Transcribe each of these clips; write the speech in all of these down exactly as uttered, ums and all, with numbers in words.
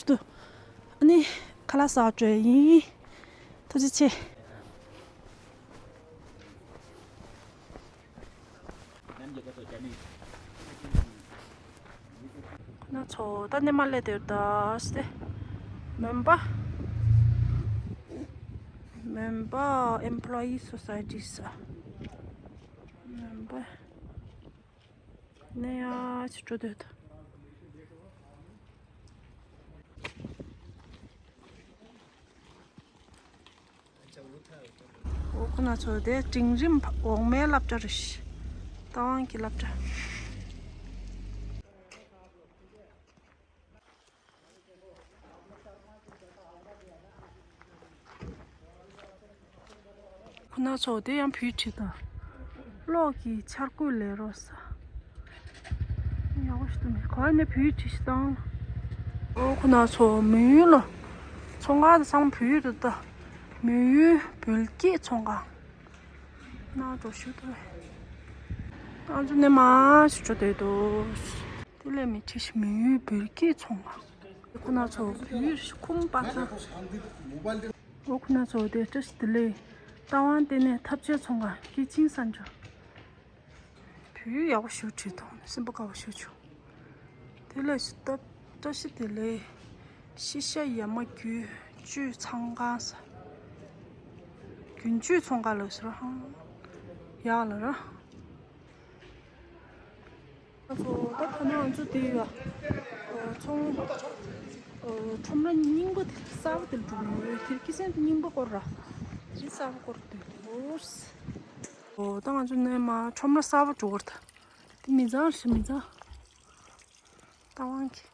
དུ། ཨ་ནི་ཁ་ལག་ཟ་འགྲོ་ཡིན། ཐུགས་རྗེ་ཆེ། ཁོ་ན་ཚོ་ད་ནས་མ་སླེབས་དེར་ད་སྟེ། མོན་པ། མོན་པ་Employee Society ས། མོན་པ། ནས་ཡར་ཅིག་འགྲོ་འདོད་ད། འོ་ཁོ་ན་ཚོ་དེ་འབྲིང་རིམ་འོག་མའི་སློབ་གྲྭ་རེད། རྟ་དབང་གི་སློབ་གྲྭ། ཁོ་ན་ཚོ་དེ་ཡང་བོད་བྲིས་དང་། གློག་གི་འཆར་འགོད་ལས་རོགས་ས། ཡག་པོ་ཞིག་འདུག་མེད་གོ་ནས་བོད་བྲིས་ཤིག་དང་། ཨོ་ཁོ་ན་ཚོ་མོན་ཡུལ་ལ། ཚོང་ཁང་དེ་ཚང་མ་བོད་ཡུལ་རེད་ད། མོན་ཡུལ་བོད་སྐྱེས་ཚོང་ཁང་། ན་འགྲོ་ཞུ་ཐུབ་རེད། ང་ཚོ་ནས་མར་ཞིག་འགྲོ་འདོད་འདུག་དེ་ལས་མི་ཁྲི་ཤི་མི་ཡུལ་བོད་སྐྱེས་ཚོང་ཁང་། ཁོ་ན་ཚོ་བོད་ཡུལ་ཁུམ་པ་ཚོ། ཨོ་ཁོ་ན་ཚོ་དེ་བཀྲ་ཤིས་བདེ་ལེགས། རྟ་དབང་ལྟེ་གནས་འཐབ་ཇུས་ཚོང་ཁང་སྐྱེས་ཆེན་གསར་འབྱོར། བོད་ཡག་པོ་ཞིག་བྲིས་ཐོག་ནས་སེམས་པ་དགའ་བོ་ཞིག་བྱུང་། དེ་ལས་སྟབས་བཀྲ་ཤིས་བདེ་ལེགས། ཤི་ཤ་ཡ་མ་རྒྱུན་སྤྱོད་ཚོང་ཁང་ས། རྒྱུན་སྤྱོད་ཚོང་ཁང་ལ་ཟེར་ཧང་། ཡག་ལ་ར། ང་ཚོ་ད་ཐ་ན་ང་ཚོ་དེ་ཡ། ཚོང་། ཁྲོམ་ར་རྙིང་པ་དེ་གསར་པ་དེ་ལ་འགྲོ་གི་ཡོད། དེར་སྐྱེད་སྲིང་རྙིང་པ་སྐོར་ར། དེ་གསར་པ་སྐོར་དེ་འོ། ཨོ་ད་ང་ཚོ་ནས་མར་ཁྲོམ་ར་གསར་པ་འགྲོ་གི་རེད་ད། དེ་མི་ཚང་ཞིག་མི་ཚང་། རྟ་དབང་གི།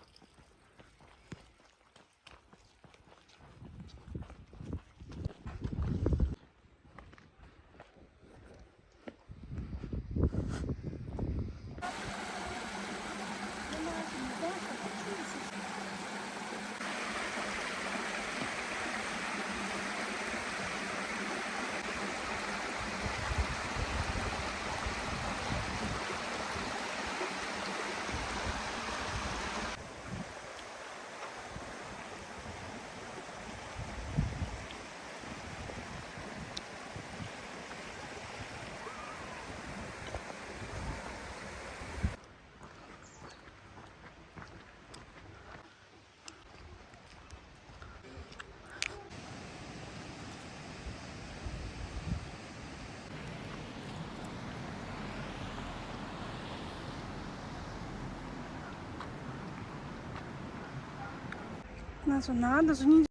ང་ཚོ་ནང་དུ་སུ་གཉིས།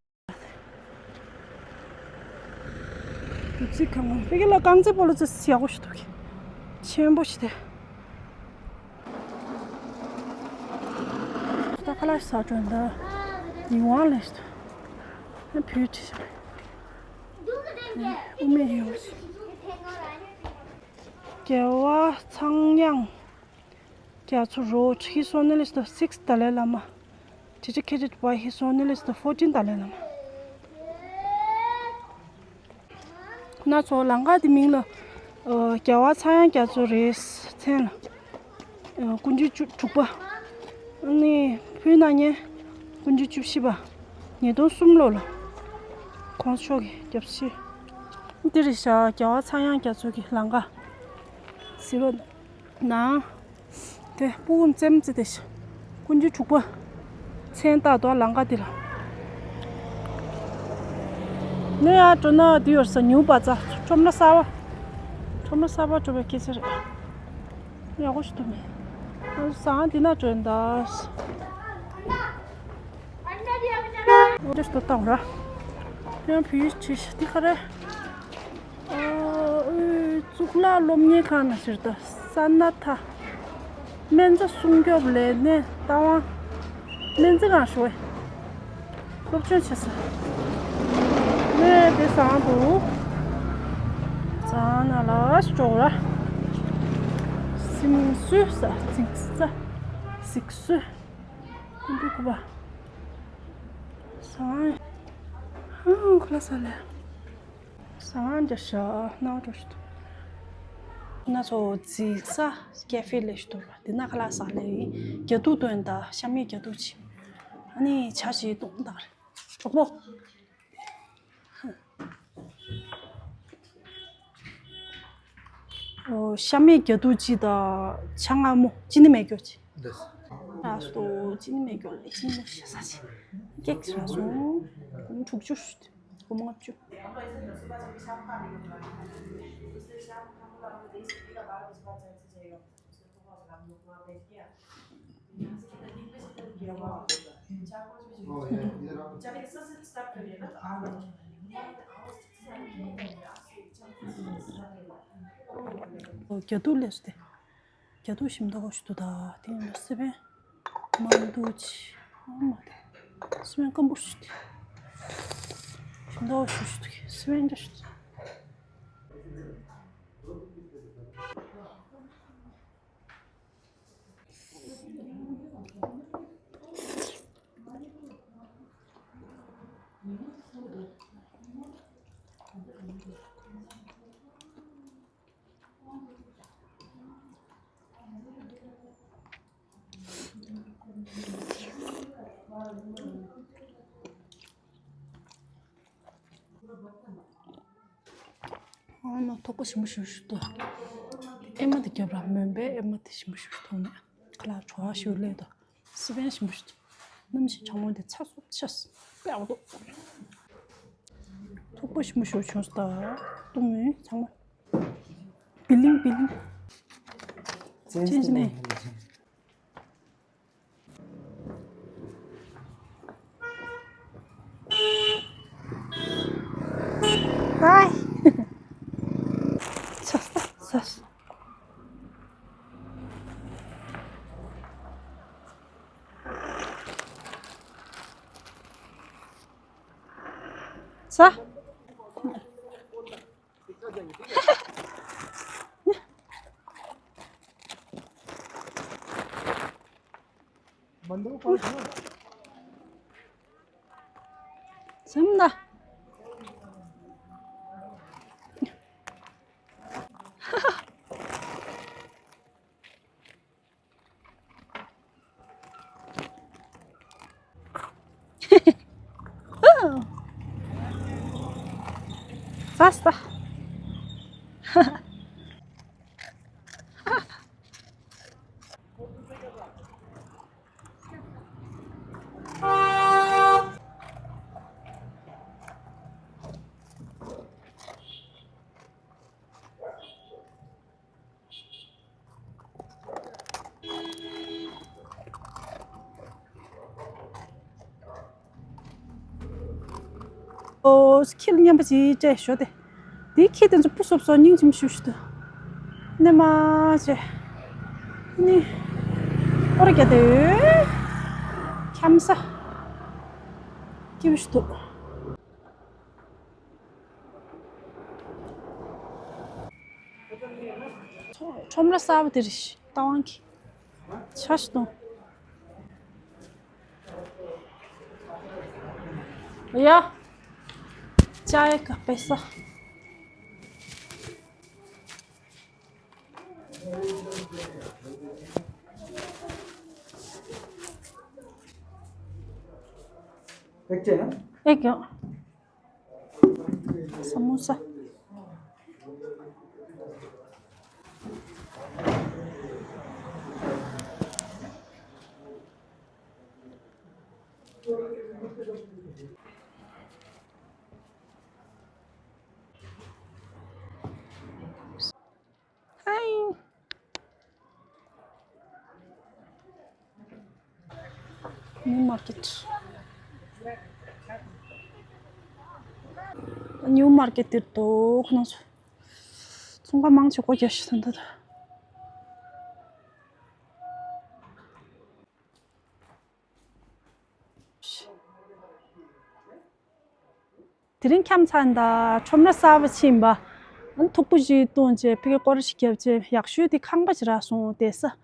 དུ་ཚིག་གང་བ་པེ་ཀེ་ལ་རྐང་རྩེད་སྤོ་ལོ་རྩེ་ཡག་པོ་ཞིག་འདུག་གི། ཆེན་པོ་ཞིག་དེ། ད་ཁ་ལག་ཟ་འགྲོ་འདི། ཡིད་དབང་ལས་ཤིག་འདུག་ཨ་བོད་ཁྲི་ཞིག་དབུ་མེད་ཡོད་ཞིག་རྒྱལ་བ་ཚངས་དབྱངས་རྒྱ་མཚོ་རོ་ཁྲི་སོ་ནི་ལིས་ཏོ་six Dalai Lama, dedicated by His Holiness the fourteenth Dalai Lama. ན་ཚོ་ལམ་ཁ་དེ་མིང་ལ་ཨ་རྒྱལ་བ་ཚངས་དབྱངས་རྒྱ་མཚོ་རེད་མཚན་ལ། ཨ་སྐུ་ཕྲེང་བཅུ་དྲུག་པ། ཨ་ནི་ཕུལ་གནང་མཁན་སྐུ་ཕྲེང་བཅུ་བཞི་པ། ཉིས་སྟོང་གསུམ་ལོ་ལ། གོང་ས་མཆོག་གི་རྒྱབ་ཕྱི། འདི་རེད་ཤག་རྒྱལ་བ་ཚངས་དབྱངས་རྒྱ་མཚོ་གི་ལམ་ཁ། ཟེར་བ་ནང་། དེ་སྤུ་གུ་རྩེད་མོ་རྩེ་དེ་ཤག་སྐུ་ཕྲེང་དྲུག་པ། མཚན་རྟགས་དོ་ལམ་ཁ་འདི་ལ། ནས་ཡར་འགྲོ་ན་འདི་ཡོད་ས་ཉུ་པ་ཙ་ཁྲོམ་ར་གསར་པ། ཁྲོམ་ར་གསར་པ་འགྲོ་བའི་སྐད་ཆ་རེད། ཡག་པོ་ཞིག་འདུག་མེད། ང་ཚོ་ཟ་ཁང་འདི་ན་འགྲོ་ཡིན་ད། འོ་འདྲ་ཞིག་ཏུ་བཏང་ར། ཡང་བུ་ཡུག་ཆེ་ཤི་འདི་ག་རེ། ཨ་ཨོའི་གཙུག་ལག་སློབ་གཉེར་ཁང་ན་ཟེར་ད་ས་ན་ཐ། སྨན་རྩྭ་སྲུང་སྐྱོབ་ལས་སྣེ་རྟ་དབང་། སྨན་རྩིས་ཁང་ཞུ་བས། སློབ་སྦྱོང་བྱེད་ས། ནས་དེ་བཟང་འདུག་བཟང་ན་ལ་ཞོག་ར། སིམ་སུ་ས་ཚིག་ས། ཚིག་སུ། ཀུན་ཏུ་ཀུ་པ། བཟང་། ཧང་ཁུ་ལ་ས་ལེ། བཟང་འདྲ་ཤ་ནང་འགྲོ་ཞིག་འདུག་ན་ཚོ་རྩིག་ས་ཀེ་ཧྥེ་ལས་ཞིག་འདུག་འདི་ན་ཁ་ལག་ཟ་ལེ་ཡིན། རྒྱ་ཐུག་ཏོན་ད་ཤ་མེད་རྒྱ་ཐུག་ཆེ། ཨ་ནི་ཇ་ཞིག་བཏུང་དང་། གྲོགས་པོ། ཨོ། ཤ་མེད་རྒྱ་ཐུག་གཅིག་དང་ཇ་མངར་མོ་ཅི་ནི་མེད་རྒྱུ་ཅིག་རག་སོང་། ཅི་ནི་མེད་རྒྱུ་ལ་ཅི་ནི་ཤ་ས་ཅིག་ཀེག་རག་སོང་། དྲུག་ཅུ། སྒོར་མོ་ལྔ་བཅུ། ཨོ། རྒྱ་ཐུག་ལས་སུ་དེ། རྒྱ་ཐུག་ཞིམ་མདོག་ཞིག་འདུག་ད་དེ་ཡིན་ན་སི་པན་མང་འདུག་ཅི། ཨ་མ་དེ། སི་པན་སྐམ་པོ་ཞིག་དེ། ཞིམ་མདོག་ཞིག་ཞིག་འདུག་སི་པན་འདྲ་ཞིག་འདུག་ཨ་མ་ཐོག་པ་ཞིམ་པོ་ཞིག་ཞིག་འདུག་ཨེ་མ་དེ་རྒྱབ་ར་མོན་པའི་ཨེ་མ་དེ་ཞིམ་པོ་ཞིག་མཐོང་ནས་ཁ་ལག་བྲོ་བ་ཞིག་སླེབས་འདུག་སི་པན་ཞིམ་པོ་ཞིག་འདུག་གནམ་གཤིས་གྲང་མོ་དེ་ཚ་སུ་ཆས་པའོ་འདུག་ཐོག་པ་ཞིམ་པོ་ཞིག་བྱུང་སོང་། ད་བཏུང་ཡིན་ཚང་མ། བི་ལིང་བི་ལིང་། ཅན་ཅན་ཅི་ནས། ཨའི། ཚ་ཚ་ཚ། ཚ། སེམས་ན། ཙ་ཙ། ཨོ། ཁྱི་ལ་མཉམ་པ་ཅིག་སྤྲད་ཞོ་དེ། དེའི་ཁྱི་དེ་ཚོ་སྤུ་སོབ་སོབ་སྙིང་རྗེ་མོ་ཞུ་ཞུ་དུ། ནས་མ་བྱས། ནི། ཨོ་ར་རྒྱ་དེ། འཁྱམ་ས། སྐྱིད་པོ་ཞིག་འདུག་ཁྲོམ་ར་གསར་པ་དེ་རེད། རྟ་དབང་གི་ཆ་ཞིག་གཏོང་། ཡ། ཅ་ཡ་ཀ་པེ་ས། ཨེ་ཀྱང་ས་མོ་ས། ཧའི། ནིའུ་མར་ཀེཊ། ནིའུ་མར་ཀེཊ་དེར་འདུག་ཁོ་ན་ཚོ། ཚོང་ཁང་མང་ཆེ་སྒོ་རྒྱག་ཤི་ཐོན་ཐལ། དེ་རིང་འཁྱམ་ཚར་ཡིན་ད། ཁྲོམ་ར་གསར་པ་ཕྱིན་པ། ཨ་ནི་ཐུག་པོ་ཞིག་བཏུང་བྱས་ཕ་གི་སྐོར་ཞིག་བརྒྱབ་བྱས་ཡག་ཤོས་དེ་ཁང་པ་ཞིག་རག་སོང་། བསྡད་ས།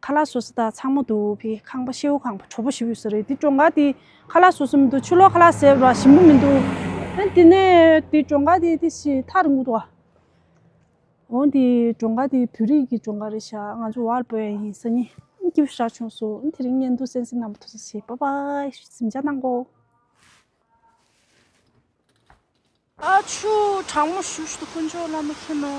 ཁ་ལག་བཟོ་ས་དང་ཚང་མ་འདུག་ཕ་གི་ཁང་པ་ཤེའུ་ཁང་པ་དྲོ་པོ་ཞིག་ཡོད་ས་རེད། དེ་གྲོང་ཁ་དེ་ཁ་ལག་བཟོ་ས་མི་འདུག་ཕྱི་ལོགས་ཁ་ལག་ཟས་ར་ཞིམ་པོ་མི་འདུག་ཨ་ནི་དེ་ནས་དེ་གྲོང་ཁ་དེ་དེ་ཞིག་ཐག་རིང་པོ་འདུག་ཨ། འོ་འདི་གྲོང་ཁ་འདི་བོད་རིགས་ཀྱི་གྲོང་ཁ་རེད་ཤག་ང་ཚོ་ཝར་པོ་ཡིན་སང་ཉིན་ སྐྱིད་པོ་ཞེ་དྲག་བྱུང་སོང་། དེ་རིང་བརྙན་ཐུང་གསན་གཟིགས་གནང་བར་ཐུགས་རྗེ་ཆེ། བཱའི་བཱའི། གཟིམ་འཇག་གནང་གོ། ཨ་ཆུ་གྲང་མོ་ཞུ་ཞུ་དུ་དཀོན་མཆོག་བླ་མ་མཁྱེན་ནོ།